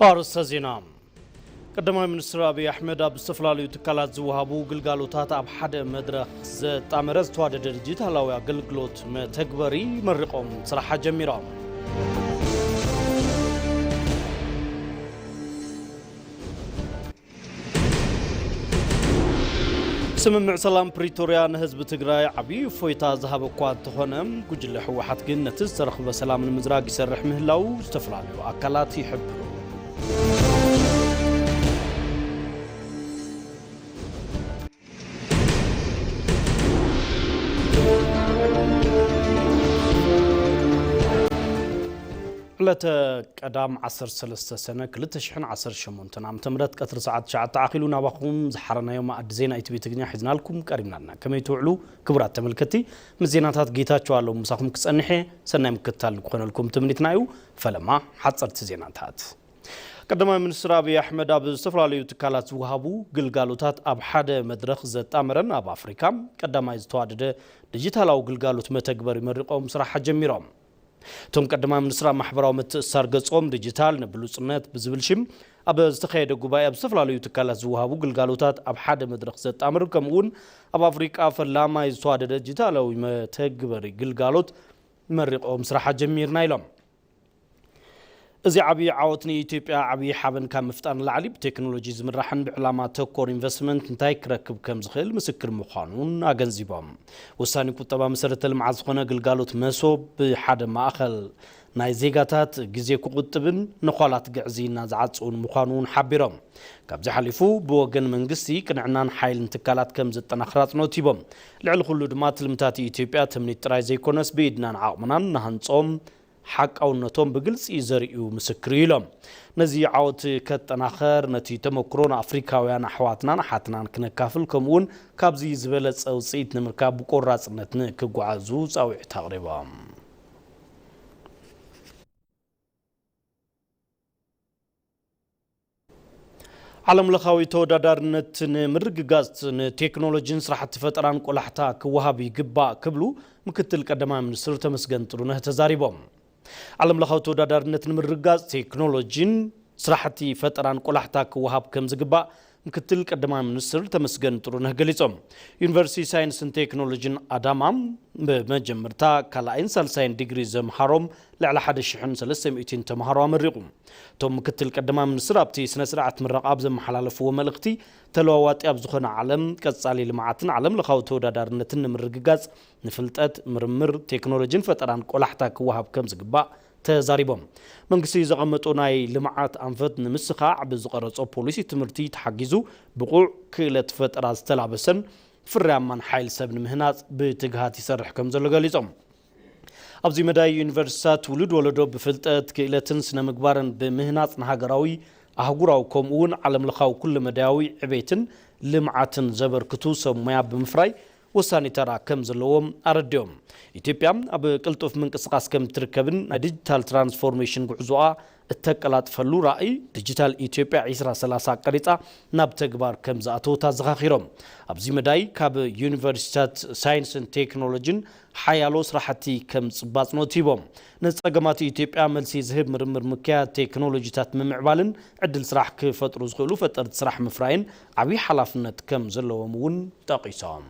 ኣርእስተ ዜና። ቀዳማይ ሚኒስትር ኣብይ ኣሕመድ ኣብ ዝተፈላለዩ ትካላት ዝወሃቡ ግልጋሎታት ኣብ ሓደ መድረኽ ዘጣመረ ዝተዋደደ ዲጂታላዊ ኣገልግሎት መተግበሪ መሪቖም ስራሕ ጀሚሮም። ስምምዕ ሰላም ፕሪቶርያ ንህዝቢ ትግራይ ዓብዪ እፎይታ ዝሃበ እኳ እንተኾነ፣ ጉጅለ ህወሓት ግን ነቲ ዝተረኽበ ሰላም ንምዝራግ ይሰርሕ ምህላው ዝተፈላለዩ ኣካላት ይሕብሩ። ዕለተ ቀዳም ዓሰርተ ሰለስተ ሰነ ክልተ ሽሕን ዓሰርተ ሸሞንተን ዓመተ ምህረት ቀትሪ ሰዓት ትሽዓተ ኣኺሉ ናባኹም ዝሓረናዮ መኣዲ ዜና ኢቲቪ ትግርኛ ሒዝናልኩም ቀሪብና ኣለና። ከመይ ትውዕሉ ክቡራት ተመልከትቲ? ምስ ዜናታት ጌታቸው ኣለዉ ምሳኹም ክጸንሕ እየ። ሰናይ ምክትታል ክኾነልኩም ትምኒትና እዩ። ፈለማ ሓጸርቲ ዜናታት። ቀዳማይ ሚኒስትር ኣብይ ኣሕመድ ኣብ ዝተፈላለዩ ትካላት ዝወሃቡ ግልጋሎታት ኣብ ሓደ መድረኽ ዘጣመረን ኣብ ኣፍሪካ ቀዳማይ ዝተዋደደ ዲጂታላዊ ግልጋሎት መተግበሪ መሪቖም ስራሕ ጀሚሮም። እቶም ቀዳማይ ሚኒስትር ኣብ ማሕበራዊ ምትእስሳር ገጾም ዲጂታል ንብሉጽነት ብዝብል ሽም ኣብ ዝተኻየደ ጉባኤ ኣብ ዝተፈላለዩ ትካላት ዝወሃቡ ግልጋሎታት ኣብ ሓደ መድረኽ ዘጣምር ከምኡውን ኣብ ኣፍሪቃ ፈላማይ ዝተዋደደ ዲጂታላዊ መተግበሪ ግልጋሎት መሪቖም ስራሕ ጀሚርና ኢሎም። እዚ ዓብዪ ዓወት ንኢትዮጵያ ዓብዪ ሓበን ካብ ምፍጣር ንላዕሊ ብቴክኖሎጂ ዝምራሕን ብዕላማ ተኮር ኢንቨስትመንት እንታይ ክረክብ ከም ዝኽእል ምስክር ምዃኑን ኣገንዚቦም። ወሳኒ ቁጠባ መሰረተ ልምዓት ዝኾነ ግልጋሎት መሶብ ብሓደ ማእኸል ናይ ዜጋታት ግዜ ክቑጥብን ነዃላት ግዕዝይና ዝዓጽውን ምዃኑ እውን ሓቢሮም። ካብዚ ሓሊፉ ብወገን መንግስቲ ቅንዕናን ሓይልን ትካላት ከም ዘጠናኽር ኣጽንኦት ሂቦም። ልዕሊ ኩሉ ድማ ትልምታት ኢትዮጵያ ትምኒት ጥራይ ዘይኮነስ ብኢድናን ዓቕምናን ንሃንጾም ሓቃውነቶም ብግልጺ ዘርእዩ ምስክር እዩ ኢሎም። ነዚ ዓወት ከጠናኸር ነቲ ተመክሮ ንኣፍሪካውያን ኣሕዋትናን ኣሓትናን ክነካፍል ከምኡውን ካብዚ ዝበለጸ ውፅኢት ንምርካብ ብቆራፅነት ንክጓዓዙ ፃውዒት ኣቕሪቦም። ዓለም ለኻዊ ተወዳዳርነት ንምርግጋፅ ንቴክኖሎጂን ስራሕቲ ፈጠራን ቆላሕታ ክወሃብ ይግባእ ክብሉ ምክትል ቀዳማይ ሚኒስትር ተመስገን ጥሩነህ ተዛሪቦም። ዓለም ለኻዊ ተወዳዳርነት ንምርግጋፅ ቴክኖሎጂን ስራሕቲ ፈጠራን ቆላሕታ ክወሃብ ከም ዝግባእ ምክትል ቀዳማይ ሚኒስትር ተመስገን ጥሩነህ ገሊጾም። ዩኒቨርሲቲ ሳይንስን ቴክኖሎጂን ኣዳማ ብመጀመርታ ካልኣይን ሳልሳይን ዲግሪ ዘምሃሮም ልዕሊ ሓደ ሽሕን ሰለስተ ሚእትን ተምሃሮ ኣመሪቑ። እቶም ምክትል ቀዳማይ ሚኒስትር ኣብቲ ስነ ስርዓት ምረቓ ኣብ ዘመሓላለፍዎ መልእኽቲ፣ ተለዋዋጢ ኣብ ዝኾነ ዓለም ቀጻሊ ልምዓትን ዓለም ለኻዊ ተወዳዳርነትን ንምርግጋጽ ንፍልጠት፣ ምርምር፣ ቴክኖሎጂን ፈጠራን ቆላሕታ ክወሃብ ከም ዝግባእ ተዛሪቦም። መንግስቲ ዘቐመጦ ናይ ልምዓት ኣንፈት ንምስኻዕ ብዝቐረጾ ፖሊሲ ትምህርቲ ተሓጊዙ ብቑዕ ክእለት ፈጠራ ዝተላበሰን ፍርያማን ሓይሊ ሰብ ንምህናጽ ብትግሃት ይሰርሕ ከም ዘሎ ገሊጾም። ኣብዚ መዳይ ዩኒቨርሲታት ውሉድ ወለዶ ብፍልጠት፣ ክእለትን ስነ ምግባርን ብምህናጽ ንሃገራዊ፣ ኣህጉራዊ ከምኡ እውን ዓለም ለኻዊ ኩለ መዳያዊ ዕቤትን ልምዓትን ዘበርክቱ ሰብ ሞያ ብምፍራይ ወሳኒ ተራ ከም ዘለዎም ኣረዲኦም። ኢትዮጵያ ኣብ ቅልጡፍ ምንቅስቃስ ከም ትርከብን ናይ ዲጂታል ትራንስፎርሜሽን ጉዕዞኣ እተቀላጥፈሉ ራእይ ዲጂታል ኢትዮጵያ ዕስራ ሰላሳ ቀሪጻ ናብ ተግባር ከም ዝኣተወት ኣዘኻኺሮም። ኣብዚ መዳይ ካብ ዩኒቨርሲታት ሳይንስን ቴክኖሎጂን ሓያሎ ስራሕቲ ከም ዝባጽኖ ሂቦም። ንጸገማት ኢትዮጵያ መልሲ ዝህብ ምርምር ምክያድ፣ ቴክኖሎጂታት ምምዕባልን ዕድል ስራሕ ክፈጥሩ ዝኽእሉ ፈጠርቲ ስራሕ ምፍራይን ዓብዪ ሓላፍነት ከም ዘለዎም እውን ጠቒሶም።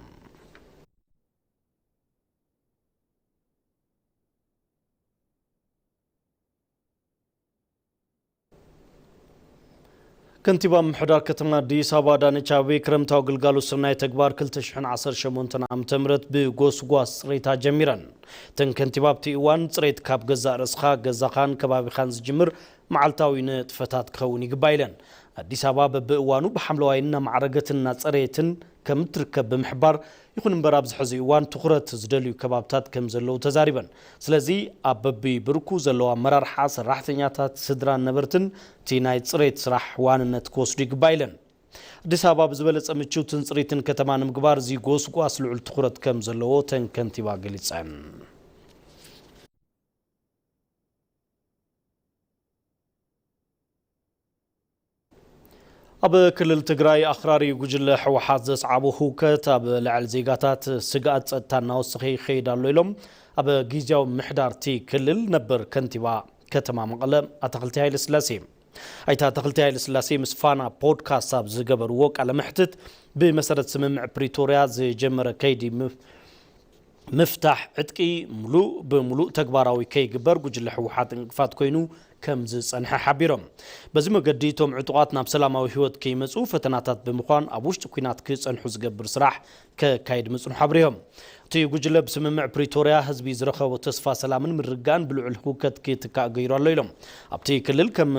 ከንቲባ ምምሕዳር ከተማ ኣዲስ ኣበባ ኣዳነች ኣቤቤ ክረምታዊ ግልጋሎት ስርናይ ተግባር ክልተ ሽሕን ዓሰርተ ሸሞንተን ዓመተ ምህረት ብጎስጓስ ጽሬት ኣጀሚረን። እተን ከንቲባ ኣብቲ እዋን ጽሬት ካብ ገዛእ ርእስኻ፣ ገዛኻን ከባቢኻን ዝጅምር መዓልታዊ ንጥፈታት ክኸውን ይግባእ ኢለን። ኣዲስ ኣበባ በብእዋኑ ብሓምለዋይን እናማዕረገትን እናጸረየትን ከም እትርከብ ብምሕባር፣ ይኹን እምበር ኣብዚ ሕዚ እዋን ትኹረት ዝደልዩ ከባብታት ከም ዘለዉ ተዛሪበን። ስለዚ ኣብ በቢብርኩ ዘለዉ ኣመራርሓ፣ ሰራሕተኛታት፣ ስድራን ነበርትን እቲ ናይ ጽሬት ስራሕ ዋንነት ክወስዱ ይግባእ ኢለን። ኣዲስ ኣበባ ብዝበለጸ ምችውትን ጽርይትን ከተማ ንምግባር እዚ ጎስጓስ ልዑል ትኹረት ከም ዘለዎ እተን ከንቲባ ገሊጸን። ኣብ ክልል ትግራይ ኣኽራሪ ጉጅለ ህወሓት ዘስዓቦ ህውከት ኣብ ልዕሊ ዜጋታት ስግኣት ጸጥታ እናወሰኸ ይኸይድ ኣሎ ኢሎም ኣብ ግዝያዊ ምምሕዳር እቲ ክልል ነበር ከንቲባ ከተማ መቐለ ኣታኽልቲ ሃይለስላሴ። ኣይታ ተኽልቲ ሃይለስላሴ ምስ ፋና ፖድካስት ኣብ ዝገበርዎ ቃለ መሕትት፣ ብመሰረት ስምምዕ ፕሪቶርያ ዝጀመረ ከይዲ ምፍ-፣ ምፍታሕ ዕጥቂ ሙሉእ ብምሉእ ተግባራዊ ከይግበር ጉጅለ ህወሓት እንቅፋት ኮይኑ ከም ዝጸንሐ ሓቢሮም። በዚ መገዲ እቶም ዕጡቓት ናብ ሰላማዊ ህይወት ከይመጹ ፈተናታት ብምዃን ኣብ ውሽጢ ኲናት ክጸንሑ ዝገብር ስራሕ ከካይድ ምጽንሑ ኣብሪሆም። እቲ ጉጅለ ብስምምዕ ፕሪቶርያ ህዝቢ ዝረኸቦ ተስፋ ሰላምን ምርግጋእን ብልዑል ህውከት ክትካእ ገይሩ ኣሎ ኢሎም። ኣብቲ ክልል ከም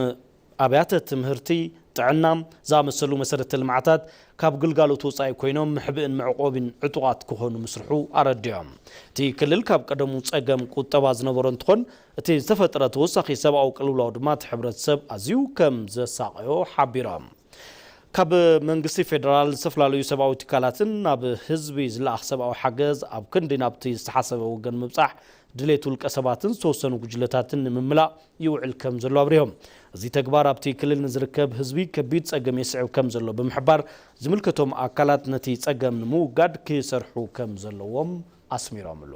ኣብያተ ትምህርቲ፣ ጥዕና ዝኣመሰሉ መሰረተ ልምዓታት ካብ ግልጋሎት ወፃኢ ኮይኖም ምሕብእን መዕቆቢን ዕጡቓት ክኾኑ ምስርሑ ኣረዲኦም። እቲ ክልል ካብ ቀደሙ ፀገም ቁጠባ ዝነበሮ እንትኾን፣ እቲ ዝተፈጠረ ተወሳኺ ሰብኣዊ ቅልውላው ድማ እቲ ሕብረተሰብ ኣዝዩ ከም ዘሳቐዮ ሓቢሮም። ካብ መንግስቲ ፌደራል ዝተፈላለዩ ሰብኣዊ ትካላትን ናብ ህዝቢ ዝለኣኽ ሰብኣዊ ሓገዝ ኣብ ክንዲ ናብቲ ዝተሓሰበ ወገን ምብጻሕ ድሌት ውልቀ ሰባትን ዝተወሰኑ ጉጅለታትን ንምምላእ ይውዕል ከም ዘሎ ኣብሪሆም። እዚ ተግባር ኣብቲ ክልል ንዝርከብ ህዝቢ ከቢድ ጸገም የስዕብ ከም ዘሎ ብምሕባር፣ ዝምልከቶም ኣካላት ነቲ ጸገም ንምውጋድ ክሰርሑ ከም ዘለዎም ኣስሚሮምሉ።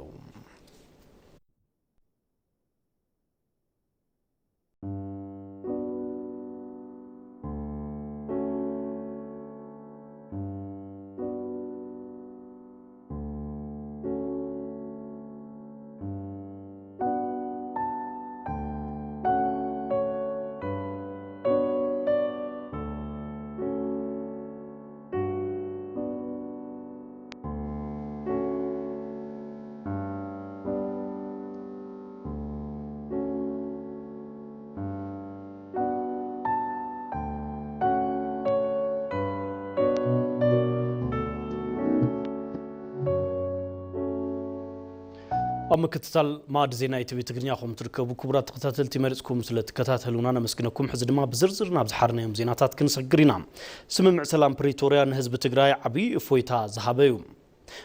ኣብ ምክትታል ማዕዲ ዜና ኢቲቪ ትግርኛ ኹም ትርከቡ ክቡራት ተኸታተልቲ፣ መሪጽኩም ስለ ትከታተሉና ነመስግነኩም። ሕዚ ድማ ብዝርዝር ናብ ዝሓርናዮም ዜናታት ክንሰግር ኢና። ስምምዕ ሰላም ፕሪቶርያ ንህዝቢ ትግራይ ዓብዪ እፎይታ ዝሃበ እዩ።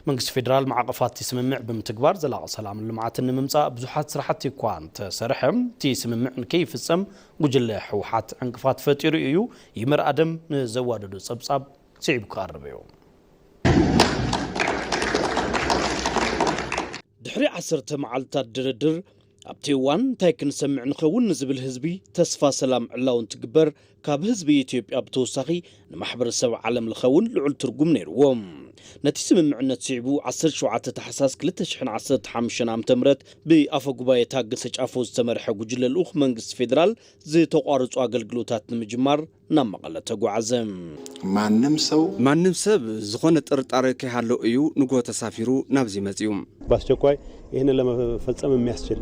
መንግስቲ ፌደራል ማዕቐፋት እቲ ስምምዕ ብምትግባር ዘላቒ ሰላምን ልምዓትን ንምምፃእ ብዙሓት ስራሕቲ እኳ እንተሰርሐ፣ እቲ ስምምዕ ንከይፍፀም ጉጅለ ህወሓት ዕንቅፋት ፈጢሩ እዩ። ይመር ኣደም ንዘዋደዶ ጸብጻብ ስዒቡ ክቐርብ እዩ። ድሕሪ ዓሰርተ መዓልታት ድርድር፣ ኣብቲ እዋን እንታይ ክንሰምዕ ንኸውን ንዝብል ህዝቢ ተስፋ ሰላም ዕላው እንትግበር፣ ካብ ህዝቢ ኢትዮጵያ ብተወሳኺ ንማሕበረሰብ ዓለም ለኸ እውን ልዑል ትርጉም ነይርዎ። ነቲ ስምምዕነት ስዒቡ፣ ዓሰርተ ሸውዓተ ታሕሳስ ክልተ ሽሕን ዓሰርተ ሓሙሽተን ዓመተ ምህረት ብኣፈ ጉባኤ ታገሰ ጫፎ ዝተመርሐ ጉጅለ ልኡኽ መንግስቲ ፌዴራል ዝተቋረጹ ኣገልግሎታት ንምጅማር ናብ መቐለ ተጓዓዘ። ማንም ሰው ማንም ሰብ ዝኾነ ጥርጣሬ ከይሃሎ እዩ ንጎ ተሳፊሩ ናብዚ መጺኡ። በአስቸኳይ ይህንን ለመፈጸም የሚያስችል፣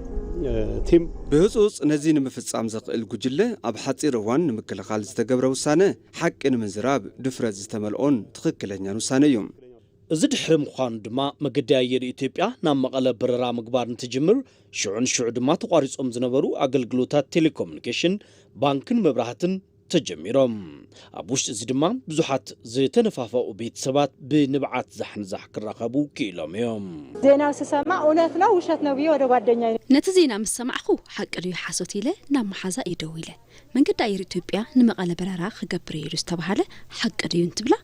እ፣ ቲም ብህጹጽ ነዚ ንምፍጻም ዘኽእል ጉጅለ ኣብ ሓጺር እዋን ንምክልኻል ዝተገብረ ውሳነ ሓቂ ንምዝራብ ድፍረት ዝተመልኦን ትኽክለኛን ውሳነ እዩ። እዚ ድሕሪ ምዃኑ ድማ መገዲ ኣየር ኢትዮጵያ ናብ መቐለ በረራ ምግባር እንትጅምር፣ ሽዑ ንሽዑ ድማ ተቋሪጾም ዝነበሩ ኣገልግሎታት ቴሌኮሙኒኬሽን፣ ባንክን መብራህትን ተጀሚሮም። ኣብ ውሽጢ እዚ ድማ ብዙሓት ዝተነፋፈቑ ቤተሰባት ብንብዓት ዛሕንዛሕ ክራኸቡ ክኢሎም እዮም። ዜናው ስሰማ እውነት ነው ውሸት ነው ብዬ ወደ ጓደኛዬ ነቲ ዜና ምስ ሰማዕኹ፣ ሓቂ ድዩ ሓሶት ኢለ ናብ መሓዛ እየ ደዊለ። መንገዲ ኣየር ኢትዮጵያ ንመቐለ በረራ ክገብር እዩ ኢሉ ዝተባህለ ሓቂ ድዩ እንትብላ፣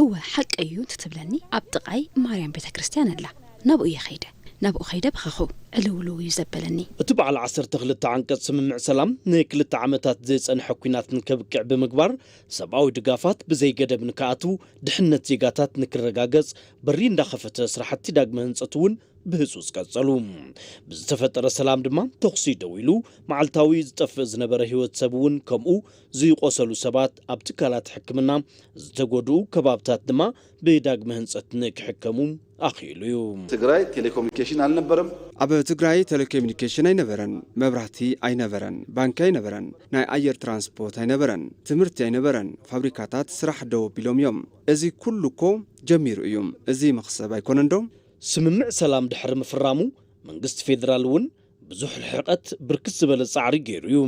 እወ ሓቂ እዩ እንትትብለኒ፣ ኣብ ጥቓይ ማርያም ቤተ ክርስቲያን ኣላ። ናብኡ እየ ኸይደ። ናብኡ ኸይደ በኸኹ። ዕልውልው እዩ ዘበለኒ። እቲ በዓል ዓሰርተ ክልተ ዓንቀጽ ስምምዕ ሰላም ንክልተ ዓመታት ዝጸንሐ ኲናት ንከብቅዕ ብምግባር፣ ሰብኣዊ ድጋፋት ብዘይገደብ ንክኣትዉ፣ ድሕነት ዜጋታት ንክረጋገጽ በሪ እንዳኸፈተ፣ ስራሕቲ ዳግመ ህንጸት እውን ብህጹጽ ቀጸሉ። ብዝተፈጠረ ሰላም ድማ ተኹሲ ደው ኢሉ፣ መዓልታዊ ዝጠፍእ ዝነበረ ህይወት ሰብ እውን ከምኡ፣ ዝቆሰሉ ሰባት ኣብ ትካላት ሕክምና፣ ዝተጎድኡ ከባብታት ድማ ብዳግመ ህንጸት ንክሕከሙ ኣኽኢሉ እዩ። ትግራይ ቴሌኮሙኒኬሽን ኣልነበረም። ኣብ ትግራይ ቴሌኮሙኒኬሽን ኣይነበረን፣ መብራህቲ ኣይነበረን፣ ባንኪ ኣይነበረን፣ ናይ ኣየር ትራንስፖርት ኣይነበረን፣ ትምህርቲ ኣይነበረን፣ ፋብሪካታት ስራሕ ደው ኣቢሎም እዮም። እዚ ኩሉ እኮ ጀሚሩ እዩ። እዚ መኽሰብ ኣይኮነን ዶ? ስምምዕ ሰላም ድሕሪ ምፍራሙ፣ መንግስቲ ፌደራል እውን ብዙሕ ርሕቀት ብርክት ዝበለ ጻዕሪ ገይሩ እዩ።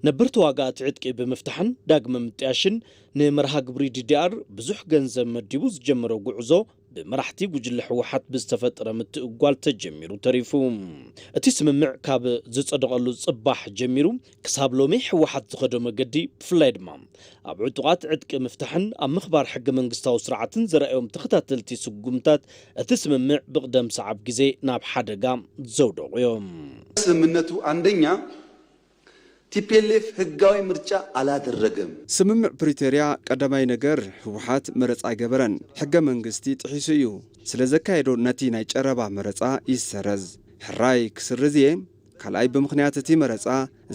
ነበር ተዋጋእቲ ዕጥቂ ብምፍታሕን ዳግመ ምጥያሽን፣ ንመርሃ ግብሪ ዲዲኣር ብዙሕ ገንዘብ መዲቡ ዝጀመሮ ጉዕዞ፣ ብመራሕቲ ጉጅለ ህወሓት ብዝተፈጠረ ምትእጓል ተጀሚሩ ተሪፉ። እቲ ስምምዕ ካብ ዝጸደቐሉ ጽባሕ ጀሚሩ ክሳብ ሎሚ ህወሓት ዝኸዶ መገዲ፣ ብፍላይ ድማ ኣብ ዕጡቓት ዕጥቂ ምፍታሕን ኣብ ምኽባር ሕገ መንግስታዊ ስርዓትን ዘርኣዮም ተኸታተልቲ ስጉምታት፣ እቲ ስምምዕ ብቕደም ሰዓብ ግዜ ናብ ሓደጋ ዘውደቑ እዮም። ስምምነቱ፣ አንደኛ፣ ቲ ፒ ኤል ኤፍ ህጋዊ ምርጫ ኣላደረገም። ስምምዕ ፕሪቶርያ ቀዳማይ ነገር ህወሓት መረፃ ኣይገበረን፣ ሕገ መንግስቲ ጥሒሱ እዩ። ስለ ዘካየዶ ነቲ ናይ ጨረባ መረፃ ይሰረዝ። ሕራይ ክስርዝ እየ። ካልኣይ ብምኽንያት እቲ መረፃ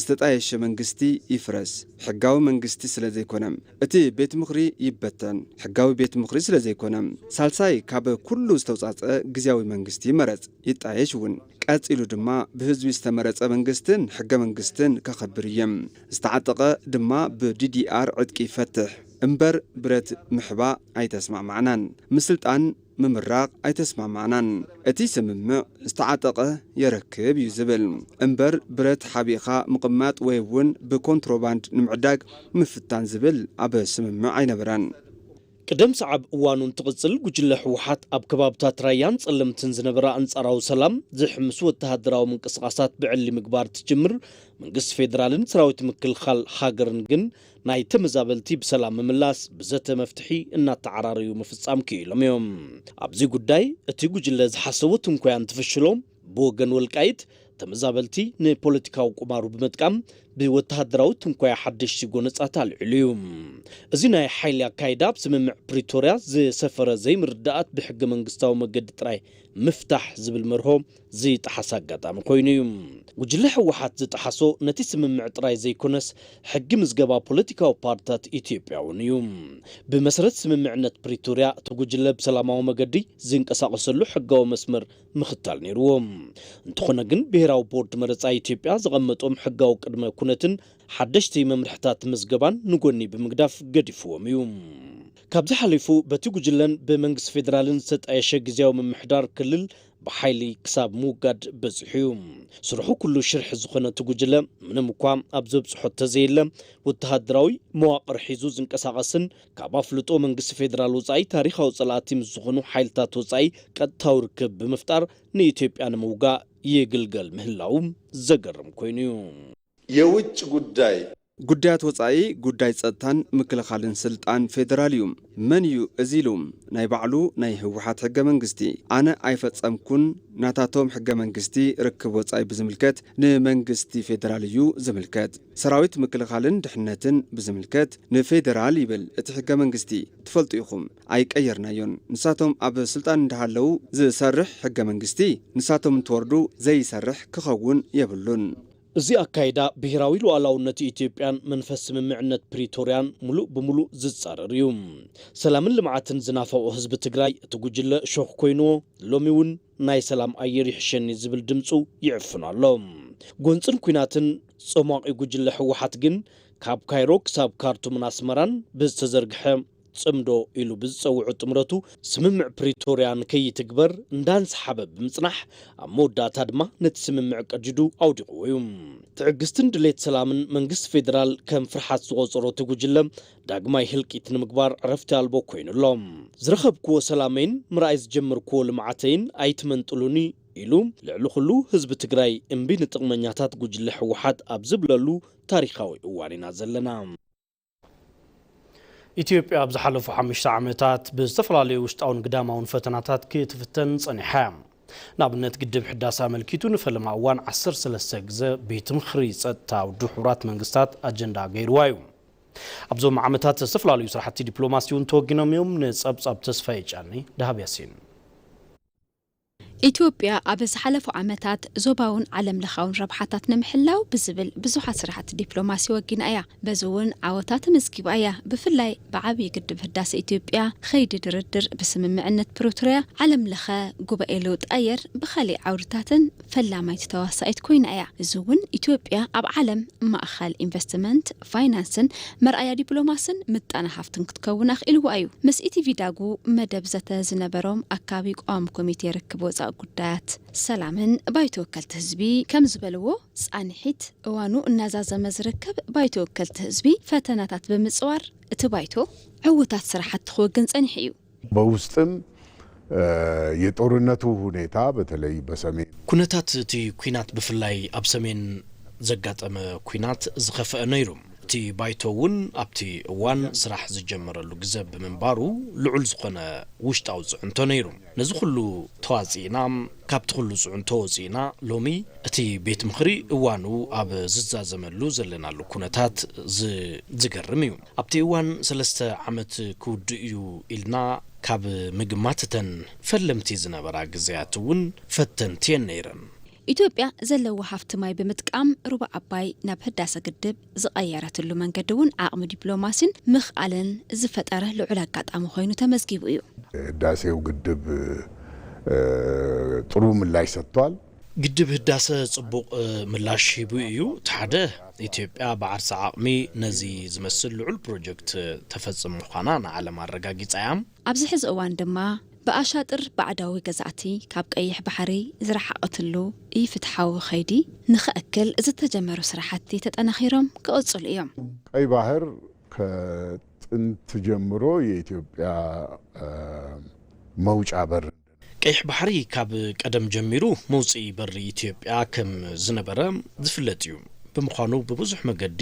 ዝተጣየሸ መንግስቲ ይፍረስ፣ ሕጋዊ መንግስቲ ስለ ዘይኮነ። እቲ ቤት ምኽሪ ይበተን፣ ሕጋዊ ቤት ምኽሪ ስለ ዘይኮነ። ሳልሳይ ካብ ኩሉ ዝተውፃፀ ግዝያዊ መንግስቲ ይመረፅ፣ ይጣየሽ እውን። ቀፂሉ ድማ ብህዝቢ ዝተመረፀ መንግስትን ሕገ መንግስትን ከኸብር እየ። ዝተዓጠቐ ድማ ብ ዲ ዲ ኣር ዕጥቂ ይፈትሕ እምበር ብረት ምሕባእ ኣይተስማማዕናን። ምስልጣን ምምራቕ ኣይተስማማዕናን። እቲ ስምምዕ ዝተዓጠቐ የረክብ እዩ ዝብል እምበር ብረት ሓቢእኻ ምቕማጥ ወይ እውን ብኮንትሮባንድ ንምዕዳግ ምፍታን ዝብል ኣብ ስምምዕ ኣይነበረን። ቅደም ሰዓብ እዋኑ እንትቕጽል፣ ጉጅለ ህወሓት ኣብ ከባብታት ራያን ጸለምትን ዝነበረ ኣንጻራዊ ሰላም ዝሕምሱ ወተሃደራዊ ምንቅስቓሳት ብዕሊ ምግባር ትጅምር፣ መንግስቲ ፌደራልን ሰራዊት ምክልኻል ሃገርን ግን ናይ ተመዛበልቲ ብሰላም ምምላስ ብዘተ መፍትሒ እናተዓራረዩ ምፍጻም ክኢሎም እዮም። ኣብዚ ጉዳይ እቲ ጉጅለ ዝሓሰቦ ትንኮያ እንትፍሽሎ፣ ብወገን ወልቃይት ተመዛበልቲ ንፖለቲካዊ ቁማሩ ብምጥቃም ብወተሃደራዊ ትንኮያ ሓደሽቲ ጎነጻት ኣልዒሉ እዩ። እዚ ናይ ሓይሊ ኣካይዳ ኣብ ስምምዕ ፕሪቶርያ ዝሰፈረ ዘይምርዳኣት ብሕገ መንግስታዊ መገዲ ጥራይ ምፍታሕ ዝብል መርሆ ዝጠሓሰ ኣጋጣሚ ኮይኑ እዩ። ጉጅለ ህወሓት ዝጠሓሶ ነቲ ስምምዕ ጥራይ ዘይኮነስ ሕጊ ምዝገባ ፖለቲካዊ ፓርትታት ኢትዮጵያ እውን እዩ። ብመሰረት ስምምዕነት ፕሪቶርያ እቲ ጉጅለ ብሰላማዊ መገዲ ዝንቀሳቐሰሉ ሕጋዊ መስመር ምኽታል ነይርዎ። እንተኾነ ግን ብሄራዊ ቦርድ መረፃ ኢትዮጵያ ዘቐመጦም ሕጋዊ ቅድመ ኩነትን ሓደሽቲ መምርሕታት ምዝገባን ንጎኒ ብምግዳፍ ገዲፍዎም እዩ። ካብዚ ሓሊፉ በቲ ጉጅለን ብመንግስቲ ፌደራልን ዝተጣየሸ ግዝያዊ ምምሕዳር ክልል ብሓይሊ ክሳብ ምውጋድ በፂሑ እዩ። ስርሑ ኩሉ ሽርሒ ዝኾነ እቲ ጉጅለ ምንም እኳ ኣብ ዘብፅሖ ተዘየለ ወተሃደራዊ መዋቕር ሒዙ ዝንቀሳቐስን ካብ ኣፍልጦ መንግስቲ ፌደራል ወፃኢ ታሪኻዊ ፀላእቲ ምስ ዝኾኑ ሓይልታት ወፃኢ ቀጥታዊ ርክብ ብምፍጣር ንኢትዮጵያ ንምውጋእ ይግልገል ምህላው ዘገርም ኮይኑ እዩ። የውጭ ጉዳይ ጉዳያት ወፃኢ ጉዳይ ፀጥታን ምክልኻልን ስልጣን ፌደራል እዩ። መን እዩ እዚ ኢሉ ናይ ባዕሉ ናይ ህወሓት ሕገ መንግስቲ ኣነ ኣይፈፀምኩን ናታቶም ሕገ መንግስቲ ርክብ ወፃኢ ብዝምልከት ንመንግስቲ ፌደራል እዩ ዝምልከት። ሰራዊት ምክልኻልን ድሕነትን ብዝምልከት ንፌደራል ይብል እቲ ሕገ መንግስቲ። ትፈልጡ ኢኹም ኣይቀየርናዮን። ንሳቶም ኣብ ስልጣን እንዳሃለዉ ዝሰርሕ ሕገ መንግስቲ ንሳቶም እንትወርዱ ዘይሰርሕ ክኸውን የብሉን። እዚ ኣካይዳ ብሄራዊ ሉዓላውነት ኢትዮጵያን መንፈስ ስምምዕነት ፕሪቶርያን ሙሉእ ብሙሉእ ዝጻረር እዩ። ሰላምን ልምዓትን ዝናፈቑ ህዝቢ ትግራይ እቲ ጉጅለ ሾኽ ኮይንዎ ሎሚ እውን ናይ ሰላም ኣየር ይሕሸኒ ዝብል ድምፁ ይዕፍን ኣሎ። ጎንፅን ኲናትን ጸሟቒ ጉጅለ ህወሓት ግን ካብ ካይሮ ክሳብ ካርቱምን ኣስመራን ብዝተዘርግሐ ጽምዶ ኢሉ ብዝጸውዖ ጥምረቱ ስምምዕ ፕሪቶርያ ንከይትግበር እንዳንሰሓበ ብምጽናሕ ኣብ መወዳእታ ድማ ነቲ ስምምዕ ቀዲዱ ኣውዲቕዎ እዩ። ትዕግስትን ድሌት ሰላምን መንግስቲ ፌደራል ከም ፍርሓት ዝቖጸሮ እቲ ጉጅለ ዳግማይ ህልቂት ንምግባር ዕረፍቲ ኣልቦ ኮይኑ ኣሎ። ዝረኸብክዎ ሰላመይን ምርኣይ ዝጀመርክዎ ልምዓተይን ኣይትመንጥሉኒ ኢሉ ልዕሊ ኩሉ ህዝቢ ትግራይ እምቢ ንጥቕመኛታት ጉጅለ ህወሓት ኣብ ዝብለሉ ታሪኻዊ እዋን ኢና ዘለና። ኢትዮጵያ ኣብ ዝሓለፉ ሓሙሽተ ዓመታት ብዝተፈላለዩ ውሽጣውን ግዳማውን ፈተናታት ክትፍተን ጸኒሓ እያ። ንኣብነት ግድብ ሕዳሰ ኣመልኪቱ ንፈለማ እዋን ዓሰርተ ሰለስተ ግዘ ቤት ምኽሪ ጸጥታ ውድብ ሕቡራት መንግስታት ኣጀንዳ ገይርዋ እዩ። ኣብዞም ዓመታት ዝተፈላለዩ ስራሕቲ ዲፕሎማሲ እውን ተወጊኖም እዮም። ንጸብጻብ ተስፋዬ ጫኒ፣ ደሃብ ያሲን። ኢትዮጵያ ኣብ ዝሓለፉ ዓመታት ዞባውን ዓለም ለኻውን ረብሓታት ንምሕላው ብዝብል ብዙሓት ስራሕቲ ዲፕሎማሲ ወጊና እያ። በዚ እውን ዓወታት ኣመዝጊባ እያ። ብፍላይ ብዓብዪ ግድብ ህዳሰ ኢትዮጵያ ኸይዲ ድርድር ብስምምዕነት ፕሪቶርያ ዓለም ለኸ ጉባኤ ለውጢ ኣየር ብኻሊእ ዓውድታትን ፈላማይቲ ተዋሳኢት ኮይና እያ። እዚ እውን ኢትዮጵያ ኣብ ዓለም ማእኸል ኢንቨስትመንት፣ ፋይናንስን መርኣያ ዲፕሎማስን ምጣነ ሃፍትን ክትከውን ኣኽኢልዋ እዩ። ምስ ኢቲቪ ዳጉ መደብ ዘተ ዝነበሮም ኣካቢ ቋሚ ኮሚቴ ርክብ ወፃኢ ጉዳያት ሰላምን ባይቶ ወከልቲ ህዝቢ ከም ዝበልዎ ፃንሒት እዋኑ እናዛዘመ ዝርከብ ባይቶ ወከልቲ ህዝቢ ፈተናታት ብምፅዋር እቲ ባይቶ ዕውታት ስራሕቲ ክወግን ፀኒሑ እዩ። በውስጥም የጦርነቱ ሁኔታ በተለይ በሰሜን ኩነታት እቲ ኲናት ብፍላይ ኣብ ሰሜን ዘጋጠመ ኲናት ዝኸፍአ ነይሩ። እቲ ባይቶ እውን ኣብቲ እዋን ስራሕ ዝጀመረሉ ግዘ ብምንባሩ ልዑል ዝኾነ ውሽጣዊ ፅዕንቶ ነይሩ። ነዚ ኩሉ ተዋፂእና፣ ካብቲ ኩሉ ፅዕንቶ ወፂእና ሎሚ እቲ ቤት ምኽሪ እዋኑ ኣብ ዝዛዘመሉ ዘለናሉ ኩነታት ዝ-፣ ዝገርም እዩ። ኣብቲ እዋን ሰለስተ ዓመት ክውድእ እዩ ኢልና ካብ ምግማት እተን ፈለምቲ ዝነበራ ግዜያት እውን ፈተንቲ እየን ነይረን። ኢትዮጵያ ዘለዋ ሃፍቲ ማይ ብምጥቃም ሩባ ኣባይ ናብ ህዳሰ ግድብ ዝቐየረትሉ መንገዲ እውን ዓቕሚ ዲፕሎማሲን ምኽኣልን ዝፈጠረ ልዑል ኣጋጣሚ ኮይኑ ተመዝጊቡ እዩ። ህዳሴው ግድብ፣ እ፣ ጥሩ ምላሽ ሰጥቷል። ግድብ ህዳሰ ጽቡቕ፣ እ፣ ምላሽ ሂቡ እዩ። እቲ ሓደ፣ ኢትዮጵያ ብዓርሰ ዓቕሚ ነዚ ዝመስል ልዑል ፕሮጀክት ተፈጽም ምዃና ንዓለም ኣረጋጊጻ እያ። ኣብዚ ሕዚ እዋን ድማ ብኣሻጥር ባዕዳዊ ገዛእቲ ካብ ቀይሕ ባሕሪ ዝረሓቐትሉ ኢፍትሓዊ ኸይዲ ንኸእክል ዝተጀመሩ ስራሕቲ ተጠናኺሮም ክቕጽሉ እዮም። ቀይ ባህር ከጥንት ጀምሮ የኢትዮጵያ፣ እ፣ መውጫ በር። ቀይሕ ባሕሪ ካብ ቀደም ጀሚሩ መውፅኢ በሪ ኢትዮጵያ ከም ዝነበረ ዝፍለጥ እዩ። ብምዃኑ ብብዙሕ መገዲ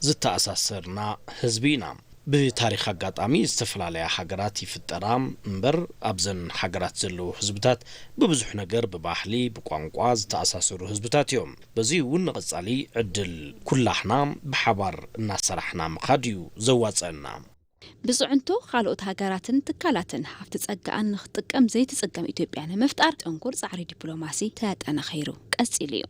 ዝተኣሳሰርና ህዝቢ ኢና። ብታሪኽ ኣጋጣሚ ዝተፈላለያ ሃገራት ይፍጠራ እምበር ኣብዘን ሃገራት ዘለዉ ህዝብታት ብብዙሕ ነገር ብባህሊ፣ ብቋንቋ ዝተኣሳሰሩ ህዝብታት እዮም። በዚ እውን ንቐጻሊ ዕድል ኩላህና ብሓባር እናሰራሕና ምኻድ እዩ ዘዋጸና። ብጽዕንቶ ካልኦት ሃገራትን ትካላትን ሃፍቲ ጸጋኣን ንኽትጥቀም ዘይትጽገም ኢትዮጵያ ንምፍጣር ጥንኩር ጻዕሪ ዲፕሎማሲ ተጠናኺሩ ቀጺሉ እዩ።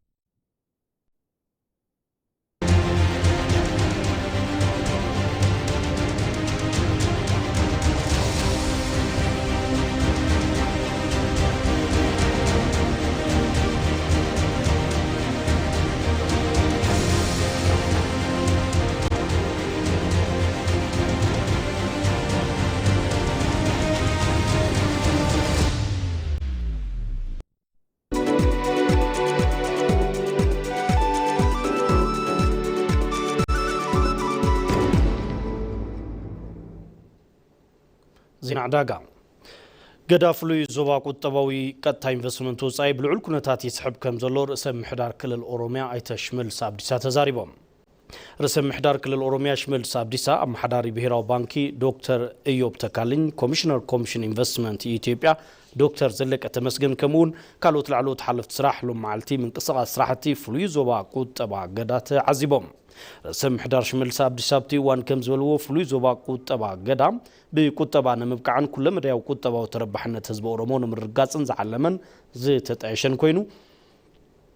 ዜና ዕዳጋ። ገዳ ፍሉይ ዞባ ቁጠባዊ ቀጥታ ኢንቨስትመንት ወጻኢ ብልዑል ኩነታት ይስሕብ ከም ዘሎ ርእሰ ምምሕዳር ክልል ኦሮሚያ ኣይተ ሽመልስ ኣብዲሳ ተዛሪቦም። ርእሰ ምምሕዳር ክልል ኦሮሚያ ሽመልስ ኣብዲሳ፣ ኣመሓዳሪ ብሄራዊ ባንኪ ዶክተር እዮብ ተካልኝ፣ ኮሚሽነር ኮሚሽን ኢንቨስትመንት ኢትዮጵያ ዶክተር ዘለቀ ተመስገን፣ ከምኡውን ካልኦት ላዕለዎት ሓለፍቲ ስራሕ ሎም መዓልቲ ምንቅስቓስ ስራሕቲ ፍሉይ ዞባ ቁጠባ ገዳ ተዓዚቦም። ርእሰ ምምሕዳር ሽመልስ ኣብዲሳ ኣብቲ እዋን ከም ዝበልዎ፣ ፍሉይ ዞባ ቁጠባ ገዳ ብቁጠባ ንምብቃዕን ኩለመዳያዊ ቁጠባዊ ተረባሕነት ህዝቢ ኦሮሞ ንምርግጋጽን ዝዓለመን ዝተጣየሸን ኮይኑ፣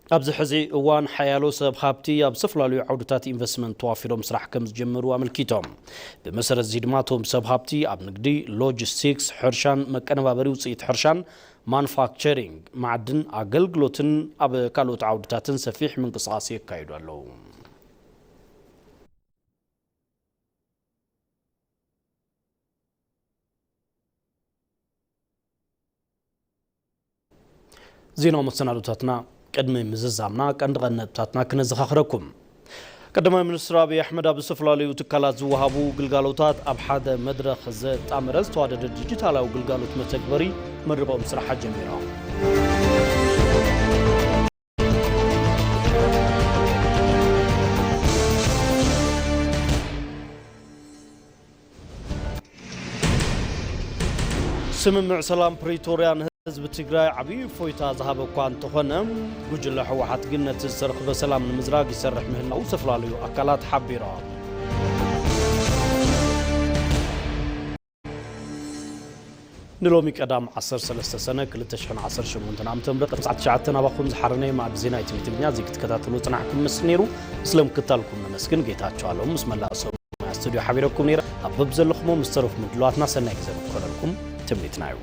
ኣብዚ ሕዚ እዋን ሓያሎ ሰብ ሃብቲ ኣብ ዝተፈላለዩ ዓውድታት ኢንቨስትመንት ተዋፊሮም ስራሕ ከም ዝጀመሩ ኣመልኪቶም። ብመሰረት እዚ ድማ እቶም ሰብ ሃብቲ ኣብ ንግዲ፣ ሎጂስቲክስ፣ ሕርሻን መቀነባበሪ ውፅኢት ሕርሻን፣ ማኑፋክቸሪንግ፣ ማዕድን፣ ኣገልግሎትን ኣብ ካልኦት ዓውድታትን ሰፊሕ ምንቅስቓስ የካይዱ ኣለዉ። ዜናዊ መሰናዶታትና ቅድሚ ምዝዛምና ቀንዲ ቀንዲ ነጥብታትና ክነዘኻኽረኩም። ቀዳማይ ሚኒስትር ኣብይ ኣሕመድ ኣብ ዝተፈላለዩ ትካላት ዝወሃቡ ግልጋሎታት ኣብ ሓደ መድረኽ ዘጣመረ ዝተዋደደ ዲጂታላዊ ግልጋሎት መተግበሪ መርቆም ስራሕ ጀሚሮም። ስምምዕ ሰላም ፕሪቶርያ ንህዝቢ ትግራይ ዓብዪ እፎይታ ዝሃበ እኳ እንተኾነ፣ ጉጅለ ህወሓት ግን ነቲ ዝተረኽበ ሰላም ንምዝራግ ይሰርሕ ምህላው ዝተፈላለዩ ኣካላት ሓቢሮም። ንሎሚ ቀዳም ዓሰርተ ሰለስተ ሰነ ክልተ ሽሕን ዓሰርተ ሸሞንተን ዓመተ ምህረት ኣብ ሰዓት ትሽዓተ ናባኹም ዝሓረነ መኣዲ ዜና ኢቲቪ ትግርኛ እዚ ክትከታተሉ ዝጸናሕኩም ምስል ነይሩ። ስለ ምክታልኩም ነመስግን። ጌታቸው ኣለሙ ምስ መላእ ሰብ ስቱዲዮ ሓቢረኩም ነይረ። ኣብ በብዘለኹሞ ምስ ተረፉ ምድላዋትና ሰናይ ግዜ ክኾነልኩም ትምኒትና እዩ።